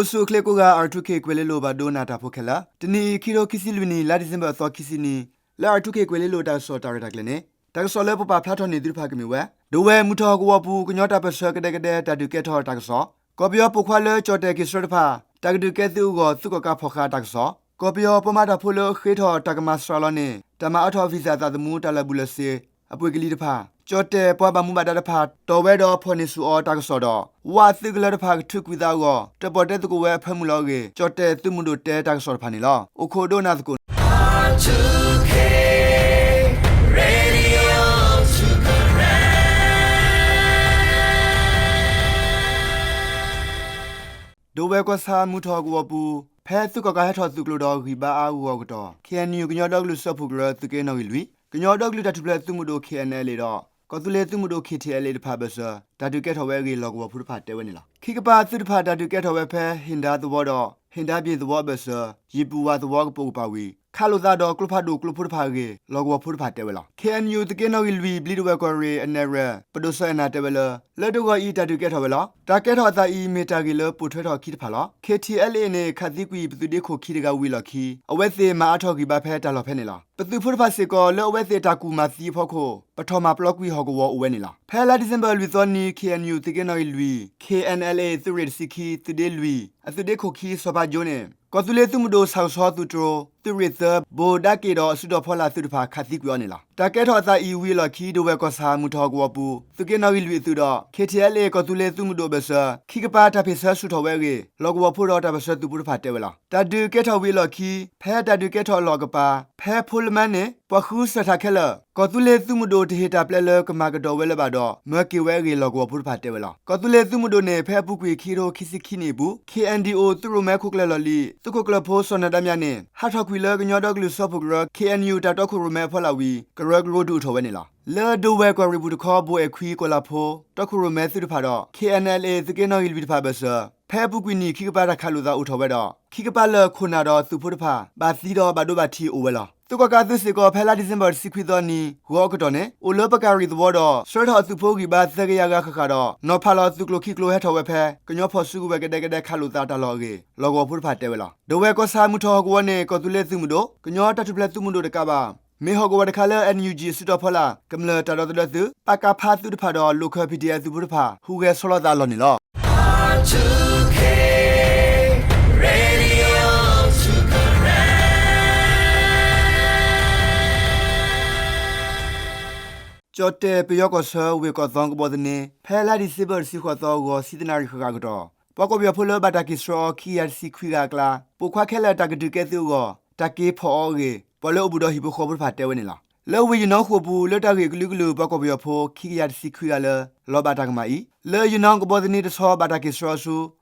အိၣ်ဆူၣ်အိၣ်ချ့ကိးဂၤ R two K ကွဲၤလ့လိၤဘၣ်ဒိနၤတၢ်ဖိခဲလၢာ်, တနံၤအံၤ ခံထိခံဆံလွံၢ်နံၣ် လါဒံၣ်စ့ဘၢၣ်အသီခံဆံနံၤ လၢ R two K ကွဲၤလ့လိၤတၢ်ကစီၣ်တၢ်ရဲၣ်တၢ်ကျဲၤန့ၣ် တၢ်ကစီၣ်လၢပပာ်ဖျါထီၣ်န့ၢ်သုတဖၣ်ကမ့ၢ်ဝဲ ဒဝဲၢ်မုၢ်ထီၣ်ဟီၣ်ကဝီၤပူၤ ကညီတၢ်ပၢၢ်ဆၢကဒဲကဒဲတၢ်ဒုးကဲထီၣ်တၢ်ကစီၣ်, ကီၢ်ပယီၤပိာ်ခွါလၢကၠီၣ်တဲၣ်က့ၤဆှၢတဖၣ် တၢ်ကဒုးကဲသုးအဂီၢ် သုးကီၣ်ကးဖီၣ်ဃာ်တၢ်ကစီၣ်, ကီၢ်ပယီၤပှၤမၤတၢ်ဖိလၢအဃ့ထီၣ်တၢ်ကမၤစှၤလီၤန့ၢ် တၢ်မၤအါထီၣ် visa သးသမူတၢ်လၢာ်ဘူၣ်လၢာ်စ့ အပှ့ၤကလံၤတဖၣ် ကၠီၣ်တဲၣ်ပှၤဘၣ်မူဘၣ်ဒါတဖၣ် တီၢ်ဝဲဒီးဖီၣ်န့ၢ်ဆူၣ်အီၤတၢ်ကစီၣ်ဒီး ဝၣ်သုးကလၢၤတဖၣ်ကထုးကွံာ်သးအဂီၢ် တၢၣ်ပီၣ်တဲသကိးဝဲအဖၢမုၢ်လီၤအဂ့ၢ် ကၠီၣ်တဲၣ်သုးမုၢ်ဒိၣ်တဲတၢ်ကစီၣ်တဖၣ်န့ၣ်လီၤ. အိၣ်ခိးဒိကနၣ်သကိးန့ၣ် ဒဝဲၢ်ကီၢ်ဆၣ်မုၢ်ထီၣ်ကဝီၤပူၤ ဖဲသုးကီၣ်ကးဟဲထီၣ်သုးကျိၤဒီးဂံၢ်ဘါအါဂီၢ်အကတီၢ် K N U ကညီဒီကလုာ်စၢဖှိၣ်ကရၢ သုးက့နီၣ်ဂံၢ်လွံၢ်, ကညီဒီကလုာ်တၢ်ထူၣ်ဖျဲးသုးမုၢ်ဒိၣ် K N L A ဒီး ကီၢ်သူလ့ၤသုးမုၢ်ဒိၣ် K T L A တဖၣ်အဘၢၣ်စၢၤ တၢ်ဒုးကဲထီၣ်ဝဲအဂ့ၢ် လီၢ်ကဝီၤဖိတဖၣ်တဲဝဲန့ၣ်လီၤ. ခံကပၤသုးတဖၣ်တၢ်ဒုးကဲထီၣ်ဝဲဖဲ ဟ့ၣ်ဒါသဝီဒီး ဟ့ၣ်ဒါဘ့ၣ်သဝီအဘၢၣ်စၢၤ ယံာ်ပူၤဝးသဝီကပိာ်ကပၤဝံၤ ခးလိာ်သးဒီးကျိဖးဒိၣ်ကျိဖိတဖၣ်အဂ့ၢ် လီၢ်ကဝီၤဖိတဖၣ်တဲဝဲလီၤ. K N U သုးက့နီၣ်ဂံၢ်လွံၢ် ဘျံးဒဝဲၢ်ကီၢ်ရ့ၣ် အနဲၣ်ရွဲၣ် ပဒိၣ်စီၤအဲၣ်နၤတဲဝဲလၢ လၢတဂီၤအံၤတၢ်ဒုးကဲထီၣ်ဝဲလီၤ. တၢ်ကဲထီၣ်အသးအံၤ မ့ၢ်တၢ်ဂ့ၢ်လၢပိာ်ထွဲထီၣ်အခံတဖၣ်လီၤ. K T L A န့ၣ် ခးသံကွံာ်ပသုးဒ့ခိၣ်ခံတဂၤဝံၤအလီၢ်ခံ အဝဲသ့ၣ်မၤအါထီၣ်ဂံၢ်ဘါဖဲတၢ်လီၢ်ဖဲန့ၣ်လီၤ. ပသုးဖိတဖၣ်စ့ၢ်ကီး လၢအဝဲသ့ၣ်တၢ်ကူၣ်မၤသံအဖီခိၣ် ပထီၣ်မၤပျီကွံာ်ဟီၣ်ကဝီၤအိၣ်ဝဲန့ၣ်လီၤ. ဖဲလါဒံၣ်စ့ဘၢၣ်လွံၢ်သီနံၤ K N U သုးက့နီၣ်ဂံၢ်လွံၢ် K N L A သုးရ့ၣ်တဆံခံ သုးဒ့လွံၢ် အသုးဒ့ခိၣ်ခံ စီၤဖါကၠိန့ၣ် ကီၢ်သူလ့ၤသုးမုၢ်ဒိၣ် ဆၣ်ကဆီသုးတြိၤ သုးရ့ၣ်သၢ ဘိၣ်ဒါက့ၣ်ဒီးအစုတီၤဖီလာ်သုးတဖၣ် ခးသံကွံာ်အီၤန့ၣ်လီၤ. တၢ်ကဲထီၣ်အသးအံၤဝံၤအလီၢ်ခံ ဒဝဲၢ်ကီၢ်ဆၣ်မုၢ်ထီၣ်ဟီၣ်ကဝီၤပူၤ သုးက့နီၣ်ဂံၢ်လွံၢ်အသုးဒီး K T L A ကီၢ်သူလ့ၤသုးမုၢ်ဒိၣ်အဘၢၣ်စၢၤ ခံကပၤတၢ်ဖ့ၣ်ဆၢဆူၣ်ထီၣ်ဝဲအဂ့ၢ် လီၢ်ကဝီၤဖိဒီးတၢ်ပၢၢ်ဆၢသုးဖိတဖၣ်တဲဝဲလီၤ. တၢ်ဒုးကဲထီၣ်ဝံၤအလီၢ်ခံ ဖဲတၢ်ဒုးကဲထီၣ်အလီၢ်အကပၤ ဖဲဖိလၢမါန့ၣ် ပှၤဃုစၢၢ်ထးခဲလၢာ် ကီၢ်သူလ့ၤသုးမုၢ်ဒိၣ်တဟ့ၣ်တၢ်ပျဲလၢကမၤကဒီးဝဲလၢၤဘၣ်ဒီး မၢက့ၤဝဲအဂ့ၢ် လီၢ်ကဝီၤဖိတဖၣ်တဲဝဲလီၤ. ကီၢ်သူလ့ၤသုးမုၢ်ဒိၣ်န့ၣ် ဖဲအပူၤကွံာ်ခံကထိခံဆံခံနံၣ်အပူၤ K N D O သုးရိၣ်မဲခိၣ်ကျၢၢ်လီၢ်လံၤ သုးခိၣ်ကျၢၢ်ဖိစီၤနၢၤဒါမြန့ၣ် ဟးထီၣ်ကွံာ်လၢကညီဒီကလုာ်စၢဖှိၣ်ကရၢ K N U တၢ်တီခိၣ်ရိၣ်မဲအဖီလာ်ဝံၤ ကရၢကရိဒုးအိၣ်ထီၣ်ဝဲန့ၣ်လီၤ. လၢဒဝဲၢ်ကီၢ်ရ့ၣ်ပူၤတခီ ဘိၣ်အဲၣ်ခွံ ကီၢ်လၤဖိ တီခိၣ်ရိၣ်မဲသုးတဖၣ်ဒီး K N L A သုးက့နီၣ်ဂံၢ်လွံၢ်တဖၣ်အဘၢၣ်စၢၤ ဖဲအပူၤကွံာ်နံၣ်ခံကပၤတၢ်ခးလိာ်သးအိၣ်ထီၣ်ဝဲဒီး ခံကပၤလၢာ်ခိၣ်နၢ်ဒီးသုးဖိတဖၣ် ဘၣ်သံဒီးဘၣ်ဒိဘၣ်ထံးအိၣ်ဝဲလီၤ. သုးကီၣ်ကးသုးစ့ၢ်ကီး ဖဲလါဒံၣ်စ့ဘၢၣ်တဆံခွံသီနံၤ ဂီၤအကတီၢ်န့ၣ် အိၣ်လၢပကၣ်ရံၣ်သဝီဒီး ဆှၢထီၣ်အသုးဖိဂံၢ်ဘါသၢကယၤဂၤဃၣ်ဃၣ်ဒီး နီၤဖးလီၤသုးကျိၤခံကျိၤဟဲထီၣ်ဝဲဖဲ ကညီဖီၣ်စုကဝဲၤကဒဲကဒဲခးလိာ်သးတၢ်လီၢ်အဂ့ၢ် လီၢ်ကဝီၤဖိတဖၣ်တဲဝဲလီၤ. ဒဝဲၢ်ကီၢ်ဆၣ်မုၢ်ထီၣ်ဟီၣ်ကဝီၤန့ၣ် ကီၢ်သူလ့ၤသုးမုၢ်ဒိၣ် ကညီတၢ်ထူၣ်ဖျဲးသုးမုၢ်ဒိၣ်တကးဘၣ် မ့ၢ်ဟီၣ်ကဝီၤတခါလၢ N U G အစုတီၤဖီလာ် ကမျၢၢ်တၢ်ဒီသဒၢသုး ပကဖ သုးတဖၣ်ဒီး Local P D F သုးဖိတဖၣ် ဟူးဂဲၤဆီလီၤသးအလီၢ်န့ၣ်လီၤ. ကၠီၣ်တဲၣ်ပယီၤကီၢ်ဆၢ ဝ့ၢ်ကီၢ်သီကဘီသန့ ဖဲလါဒံၣ်စ့ဘၢၣ်တဆံဃိးသီ ဂီၤဆံသၢနၣ်ရံၣ်ဃၣ်ဃၣ်အကတီၢ် ပှၤကီၢ်ပယီၤဖိလၢဘၣ်တၢ်က့ၤဆှၢအီၤ ခံကယၤတဆံခွံဂၤအကျါ ပိာ်ခွါခဲလၢာ်တၢ်ကဒုးကဲသုးအဂီၢ် တၢ်က့ၤဖီၣ်အီၤအဂ့ၢ် ပှၤလၢအိၣ်ဘူးဒီးဟံၣ်ဖိဃီဖိတဖၣ်တဲဝဲန့ၣ်လီၤ. လၢဝ့ၢ်ယနီၢ်ဃိာ်ပူၤ လၢတၢ်ဂ့ၢ်အကလုာ်ကလုာ် ပှၤကီၢ်ပယီၤဖိ ခံကယၤတဆံခွံဂၤလၢ လီၤဘၣ်တၢ်ကမၣ်အံၤ လၢယနီၢ်ကဘီသန့တဆီ ဘၣ်တၢ်က့ၤဆှၢအီၤဆူ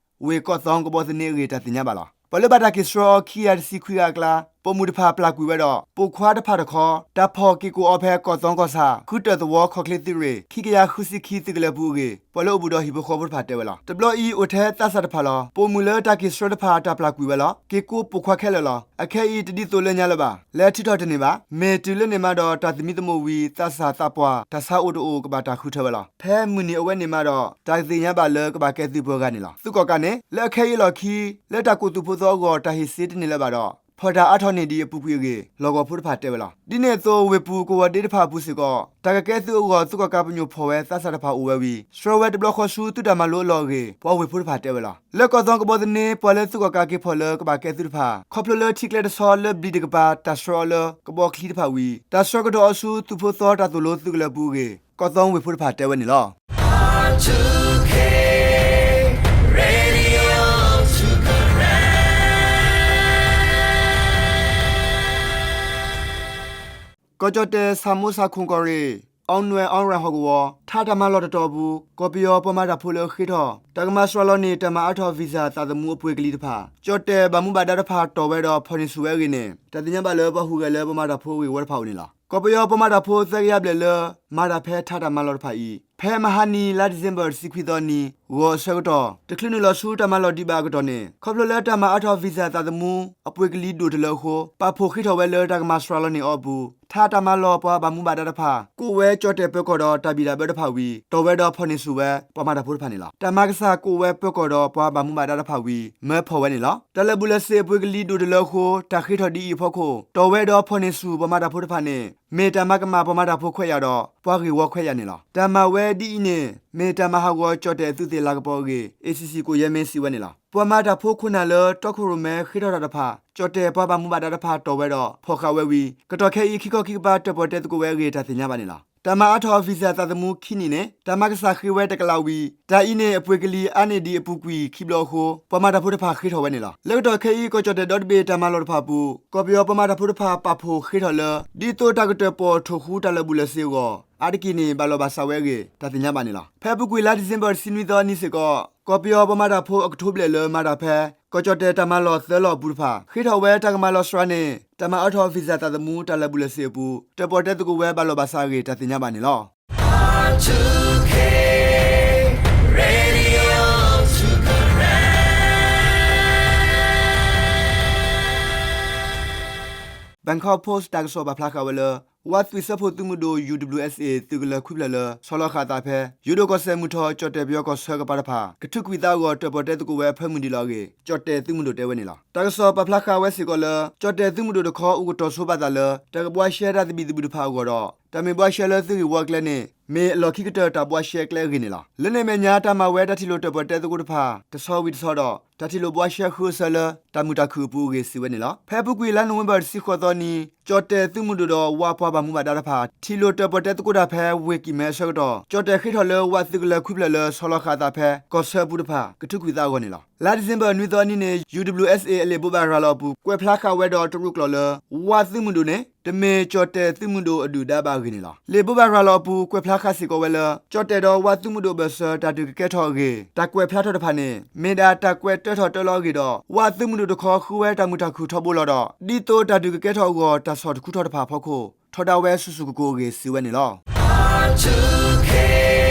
ဝ့ၢ်ကီၢ်သီကဘီသန့အဂ့ၢ် တၢ်သ့ၣ်ညါဘၣ်လီၤ. ပှၤလၢဘၣ်တၢ်က့ၤဆှၢအီၤ ခံကယၤတဆံခွံဂၤအကျါ ပိာ်မုၣ်တဖၣ်ပျၢ်ကွံာ်ဝဲဒီး ပိာ်ခွါတဖၣ်တခီ တၢ်ဖီၣ်က့ၤကိးအီၤဖဲ ကီၢ်သီကီၢ်ဆၣ် ဃုတၢၣ်သဝီ ခီၣ်ချ့သုးရ့ၣ် ခံကယၤဃုဆံခံသုးကလၢၤပူၤအဂ့ၢ် ပှၤလၢအိၣ်ဘူးဒီးဟံၣ်ဖိဃီဖိတဖၣ်တဲဝဲလီၤ. တဘျီအံၤ အိၣ်ထဲသးစၢ်တဖၣ်လီၤ. ပိာ်မုၣ်လၢတၢ်က့ၤဆှၢတဖၣ် တၢ်ပျၢ်ကွံာ်ဝဲလီၤ. က့ၤကိးပိာ်ခွါခဲလၢာ်လီၤ. အခဲအံၤ တဒ်သိးလၢညါလၢၤဘၣ်. လဲၤထုးထီၣ်တန့ၢ်ဘၣ်. မ့ၢ်တုၤလၢန့ၣ်မးဒီး တၢ်သမံသမိးဝံၤ သးစၢ်သးပှၢ် တၢ်ဆါအိၣ်တအိၣ် ကဘၣ်တၢ်ဃုထၢဝဲလီၤ. ဖဲမုၢ်နံၤအဝဲန့ၣ်မးဒီး တၢ်သ့ၣ်ညါဘၣ်လၢကဘၣ်ကဲသုးပှဲၤဂၤန့ၣ်လီၤ. သုးကီၣ်ကးန့ၣ် လၢအခဲအံၤအလီၢ်ခံ လၢတၢ်ကူၣ်သုးဖိသီအဂီၢ် တၢ်ဟ့ၣ်စ့တန့ၢ်လၢၤဘၣ်ဒီး ဖီၣ်တၢ်အါထီၣ်န့ၢ်ဒံးအပူၤကွံာ်အဂ့ၢ် လီၢ်ကဝီၤဖိတဖၣ်တဲဝဲလီၤ. ဒ်န့ၣ်အသိး ဝ့ၢ်ပူၤကဝီၤဒ့တဖၣ်အပူၤစ့ၢ်ကီး တၢ်ကကဲသုးအဂီၢ် သုးကီၣ်ကးပညိၣ်ဖီၣ်ဝဲသးစၢ်တဖၣ်အိၣ်ဝဲဝံၤ ဆှၢဝဲတဘျီဃီဆူသုးတၢ်မၤလိအလီၢ်အဂ့ၢ် ပှၤဝ့ၢ်ဖိတဖၣ်တဲဝဲလီၤ. လၢကီၢ်သီကဘီသန့ ပှၤလၢသုးကီၣ်ကးက့ၤဖီၣ်လၢကဘၣ်ကဲသုးတဖၣ် ခီဖျိလၢထံကျဲတဆီလၢဘျံးတကပၤ တၢ်ဆှၢအီၤလၢကဘီချံတဖၣ်ဝံၤ တၢ်ဆှၢကဒီးအီၤဆူသုးဖိသီတၢ်သိၣ်လိသုးကလၢၤပူၤအဂ့ၢ် ကီၢ်သီဝ့ၢ်ဖိတဖၣ်တဲဝဲန့ၣ်လီၤ. ကီၢ်ကၠီၣ်တဲၣ်ဆၣ်မိၣ်ဆၣ်ခိၣ်ကီၢ်ရ့ၣ် အီနွဲၣ်အီရၣ်ဟီၣ်ကဝီၤ ထါတၢ်မၤလီၢ်တတီၤအပူၤ ကီၢ်ပယီၤပှၤမၤတၢ်ဖိလၢအဃ့ထီၣ် တၢ်ကမၤစှၤလီၤန့ၢ် တၢ်မၤအါထီၣ် visa သးသမူအပှ့ၤကလံၤတဖၣ် ကၠီၣ်တဲၣ်ဘၣ်မူဘၣ်ဒါတဖၣ်တီၢ်ဝဲဒီးဖီၣ်န့ၢ်ဆူၣ်ဝဲအဂ့ၢ်န့ၣ် တၢ်သ့ၣ်ညါဘၣ်လၢပှၤဟူးဂဲၤလၢပှၤမၤတၢ်ဖိဂ့ၢ်ဝီတဖၣ်အအိၣ်န့ၣ်လီၤ. ကီၢ်ပယီၤပှၤမၤတၢ်ဖိသၢကယၤဘျဲၣ်လၢ မၤတၢ်ဖဲထါတၢ်မၤလီၢ်တဖၣ်အံၤ ဖဲမဟါနံၤ လါဒံၣ်စ့ဘၢၣ် တဆံခွံသီနံၤ ဂီၤအဆၢကတီၢ် တချုးနုာ်လီၤဆူတၢ်မၤလီၢ်ဒံးဘၣ်အကတီၢ်န့ၣ် ခီဖျိလၢတၢ်မၤအါထီၣ် visa သးသမူ အပှ့ၤကလံၤဒိၣ်တလၢအဃိ ပာ်ဖှိၣ်ဃ့ထီၣ်ဝဲလၢတၢ်ကမၤစှၤလီၤန့ၢ်အီၤအပူၤ ထါတၢ်မၤလီၢ်ပှၤဘၣ်မူဘၣ်ဒါတဖၣ် ကိးဝဲကၠီၣ်တဲၣ်ပၢၤကီၢ်ဒီးတၢ်ဘံၣ်တၢ်ဘၢတဖၣ်ဝံၤ တီၢ်ဝဲဒီးဖီၣ်န့ၢ်ဆူၣ်ဝဲ ပှၤမၤတၢ်ဖိတဖၣ်န့ၣ်လီၤ. တၢ်မၤကစၢ်ကိးဝဲပၢၤကီၢ်ဒီး ပှၤဘၣ်မူဘၣ်ဒါတဖၣ်ဝံၤ မၢဖီၣ်ဝဲန့ၣ်လီၤ. တၢ်လၢာ်ဘူၣ်လၢာ်စ့ၣ်အပှ့ၤကလံၤဒိၣ်တလၢအဃိ တၢ်ဃ့ထီၣ်ဒ်အံၤအဖီခိၣ် တီၢ်ဝဲဒီးဖီၣ်န့ၢ်ဆူၣ် ပှၤမၤတၢ်ဖိတဖၣ်န့ၣ် မ့ၢ်တၢ်မၤကမၣ်ပှၤမၤတၢ်ဖိခွဲးယာ်ဒီး ပှၤဂ့ၢ်ဝီခွဲးယာ်န့ၣ်လီၤ. တၢ်မၤဝဲဒ်အံၤန့ၣ် မ့ၢ်တၢ်မၤဟးဂီၤကၠီၣ်တဲၣ်အသုးသ့ၣ်လၤကပီၤအဂ့ၢ် A C C ကိးယဲၢ်မ့ၢ်စံးဝဲန့ၣ်လီၤ. ပှၤမၤတၢ်ဖိခိၣ်နၢ်လၢ တီခိၣ်ရိၣ်မဲဃ့ထီၣ်တၢ်တဖၣ် ကၠီၣ်တဲၣ်ပှၤဘၣ်မူဘၣ်ဒါတဖၣ် တီၢ်ဝဲဒီးဖီၣ်ဃာ်ဝဲဝံၤ ကတီၢ်ခဲအံၤ ခံခီခံကပၤ တၢၣ်ပီၣ်တဲသကိးဝဲအဂ့ၢ် တၢ်သ့ၣ်ညါဘၣ်န့ၣ်လီၤ. တၢ်မၤအါထီၣ် visa သးသမူခံနံၣ်န့ၣ် တၢ်မၤကစၢ်ဃ့ဝဲတကလးဝံၤ တၢ်အံၤန့ၣ် အပှ့ၤကလံၤအါန့ၢ်ဒံးအပူၤကွံာ်ခံဘျီအဃိ ပှၤမၤတၢ်ဖိတဖၣ်ဃ့ထီၣ်ဝဲန့ၣ်လီၤ. လၢကတီၢ်ခဲအံၤ ကီၢ်ကၠီၣ်တဲၣ်ဒီတဘ့ၣ်တၢ်မၤလီၢ်တဖၣ်အပူၤ ကီၢ်ပယီၤပှၤမၤတၢ်ဖိတဖၣ် ပာ်ဖှိၣ်ဃ့ထီၣ်လၢ ဒ်သိးတၢ်ကတၢၣ်ပီၣ်ထီၣ်ဃူတၢ်လၢာ်ဘူၣ်လၢာ်စ့ၣ်အဂီၢ် အါတက့ၢ်န့ၣ် ဘၣ်လီၢ်ဘၣ်စးဝဲအဂ့ၢ် တၢ်သ့ၣ်ညါဘၣ်န့ၣ်လီၤ. ဖဲအပူၤကွံာ် လါဒံၣ်စ့ဘၢၣ် တဆံနွံသီအနံၤစ့ၢ်ကီး ကီၢ်ပယီၤပှၤမၤတၢ်ဖိအကထိဘျဲၣ်လၢမၤတၢ်ဖဲ ကီၢ်ကၠီၣ်တဲၣ်တၢ်မၤလီၢ်သၢလီၢ်အပူၤတဖၣ် ဃ့ထီၣ်ဝဲတၢ်ကမၤလီၤစှၤန့ၣ် တၢ်မၤအါထီၣ် visa သးသမူတၢ်လၢာ်ဘူၣ်လၢာ်စ့ၣ်အပူၤ တၢၣ်ပီၣ်တဲသကိးဝဲဘၣ်လီၢ်ဘၣ်စးအဂ့ၢ် တၢ်သ့ၣ်ညါဘၣ်န့ၣ်လီၤ. Bangkok Post တၢ်ကစီၣ်ပာ်ဖျါဃာ်ဝဲလၢ ဝးသွံၣ်စၢဖှိၣ်သုးမုၢ်ဒိၣ် U W S A သုးကလၢၤခွံဖျၢၣ်လၢ ဆီလီၤဃာ်အသးဖဲ ယိၤဒိၣ်ကီၢ်စဲၣ်မုၢ်ထီၣ် ကၠီၣ်တဲၣ်ပယီၤကီၢ်ဆၢကပၤတဖၣ် ကထုးကွံာ်သးအဂီၢ် တၢၣ်ပီၣ်တဲသကိးဝဲအဖၢမုၢ်ဒံးလီၤအဂ့ၢ် ကၠီၣ်တဲၣ်သုးမုၢ်ဒိၣ်တဲဝဲန့ၣ်လီၤ. တၢ်ကစီၣ်ပာ်ဖျါဃာ်ဝဲစ့ၢ်ကီးလၢ ကၠီၣ်တဲၣ်သုးမုၢ်ဒိၣ်တခီ အိၣ်ကတီၤဆိဘၣ်သးလၢ တၢ်ကဘှါရှဲတၢ်သဘံၣ်သဘုၣ်တဖၣ်အဂီၢ်ဒီး တၢ်မ့ၢ်ဘှါရှဲလၢသုးဂ့ၢ်ဝီအကျဲန့ၣ် မ့ၢ်အလီၢ်ခံကတၢၢ်တၢ်ဘှါရှဲအကျဲအဂ့ၢ်န့ၣ်လီၤ. လၢန့ၣ်အမဲာ်ညါ တၢ်မၤဝဲတၢ်ထံၣ်လိာ်တၢၣ်ပီၣ်တဲသကိးတဖၣ် တဆီဝံၤတဆီဒီး တၢ်ထံၣ်လိာ်ဘှါရှဲဃုအဆၢလၢ တၢ်မုာ်တၢ်ခုၣ်အပူၤအဂ့ၢ် စံးဝဲန့ၣ်လီၤ. ဖဲအပူၤကွံာ် လါနိၣ်ဝ့ဘၢၣ် တဆံဃိးသီနံၤ ကၠီၣ်တဲၣ်သုးမုၢ်ဒိၣ်ဒီး ဝးပှၤဘၣ်မူဘၣ်ဒါတဖၣ် ထံၣ်လိာ်တၢၣ်ပီၣ်တဲသကိးတၢ်ဖဲ ဝ့ၢ်ကံၣ်မဲအဆၢကတီၢ် ကၠီၣ်တဲၣ်ဃ့ထီၣ်လၢ ဝးသုးကလၢၤခွံဖျၢၣ်လၢ ဆီလီၤဃာ်အသးဖဲ ကီၢ်ဆၢအပူၤတဖၣ် ကထုးကွံာ်သးအဂီၢ်န့ၣ်လီၤ. လါဒံၣ်စ့ဘၢၣ် နွံသီအနံၤန့ၣ် U W S A အလံာ်ဘိးဘၣ်ရၤလီၤအပူၤ ကွဲးဖျါဃာ်ဝဲဒီးတရူးကျိာ်လၢ ဝးသုးမုၢ်ဒိၣ်န့ၣ် တမ့ၢ်ကၠီၣ်တဲၣ်သုးမုၢ်ဒိၣ်အဒုၣ်အဒါဘၣ်အဂ့ၢ်န့ၣ်လီၤ. လံာ်ဘိးဘၣ်ရၤလီၤအပူၤ ကွဲးဖျါဃာ်စ့ၢ်ကီးဝဲလၢ ကၠီၣ်တဲၣ်ဒီးဝးသုးမုၢ်ဒိၣ်အဘၢၣ်စၢၤ တၢ်ဒုးကကဲထီၣ်အဂ့ၢ် တၢ်ကွဲးဖျါထီၣ်တဖၣ်န့ၣ် မ့ၢ်ဒၣ်တၢ်ကွဲးတၢထီၣ်တၢလီၤအဂ့ၢ်ဒီး ဝးသုးမုၢ်ဒိၣ်တခီ ဃုဝဲတၢ်မုာ်တၢ်ခုၣ်ထီဘိလီၤဒီး ဒ်သိးတၢ်ဒုးကကဲထီၣ်အဂီၢ် တၢ်ဆီၣ်တခူထီၣ်တဖၣ်အဖီခိၣ် ထီဒါဝဲဆူၣ်ဆူၣ်ကိၢ်ကိၢ်အဂ့ၢ် စံးဝဲန့ၣ်လီၤ.